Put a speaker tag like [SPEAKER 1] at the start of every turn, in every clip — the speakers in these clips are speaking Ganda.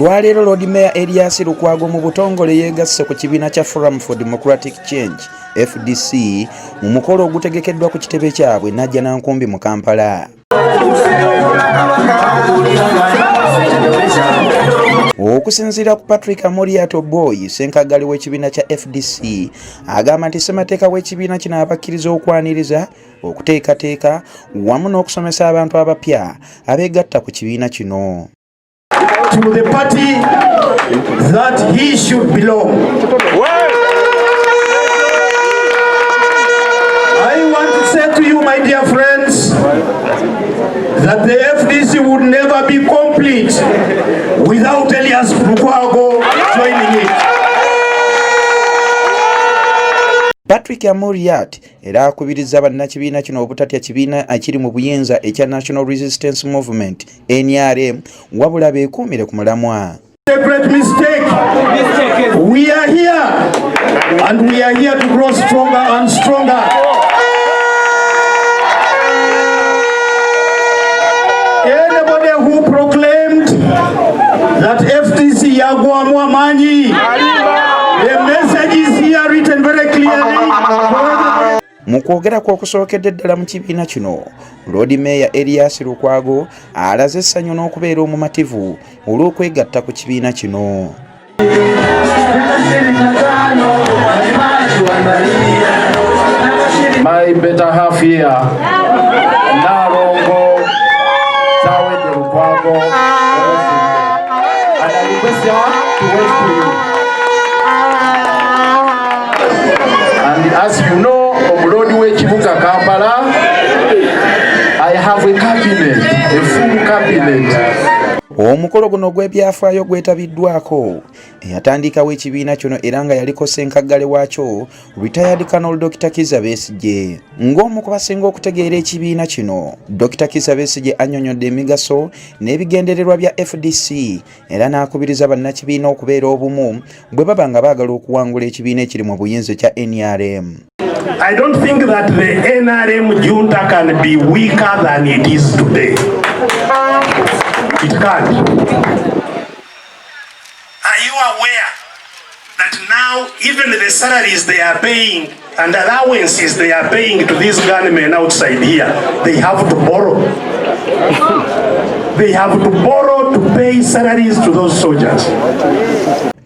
[SPEAKER 1] Olwaleero Lord Mayor Erias Lukwago mu butongole yeegasse ku kibiina kya Forum for Democratic Change FDC mu mukolo ogutegekeddwa ku kitebe kyabwe Najjanankumbi mu Kampala. Okusinziira ku Patrick Amuriat Oboi, ssenkaggale w'ekibiina kya FDC, agamba nti ssemateeka w'ekibiina kino abakkiriza okwaniriza, okuteekateeka wamu n'okusomesa abantu abapya abeegatta ku kibiina kino.
[SPEAKER 2] To the party that he should belong. I want to say to you, my dear friends, that the FDC would never be complete without Elias Lukwago joining it.
[SPEAKER 1] Patrick Amuriat era akubirizza bannakibiina kino obutatya kibiina ekiri mu buyinza ekya National Resistance Movement NRM wabula beekuumire ku mulamwa.
[SPEAKER 2] A great mistake. We are here and we are here to grow stronger and stronger. Anybody who proclaimed that FDC yagwamu amaanyi, the message is here written very clearly.
[SPEAKER 1] Mu kwogera kw'okusookedde ddala mu kibiina kino, Lord Mayor Erias Lukwago alaze essanyu n'okubeera omumativu olw'okwegatta ku kibiina kino.
[SPEAKER 3] My better half here, Nalongo Zawedde Lukwago, and I request her to wait to you. And as you know, omuloodi w'ekibuga Kampala, I have a cabinet, a full cabinet.
[SPEAKER 1] Omukolo guno ogw'ebyafaayo gwetabiddwako eyatandikawo ekibiina kino era nga yaliko ssenkaggale waakyo Retired Colonel Dr. Kizza Besigye. Ng'omu ku basinga okutegeera ekibiina kino, Dr. Kizza Besigye annyonnyodde emigaso n'ebigendererwa bya FDC era n'akubiriza bannakibiina okubeera obumu bwe baba nga baagala okuwangula ekibiina ekiri mu buyinza ekya NRM.
[SPEAKER 2] I don't think that the NRM junta can be weaker than it is today. It can't. Are you aware that now even the salaries they are paying and allowances they are paying to these gunmen outside here, they have to borrow. They have to borrow to pay salaries to those soldiers.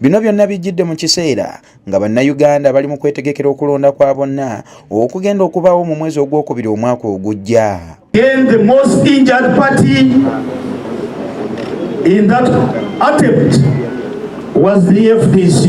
[SPEAKER 1] Bino byonna bijjidde mu kiseera nga bannayuganda bali mu kwetegekera okulonda kwa bonna okugenda okubaawo mu mwezi ogwokubiri omwaka ogujja.
[SPEAKER 2] Again, the most injured party in that attempt was the FDC.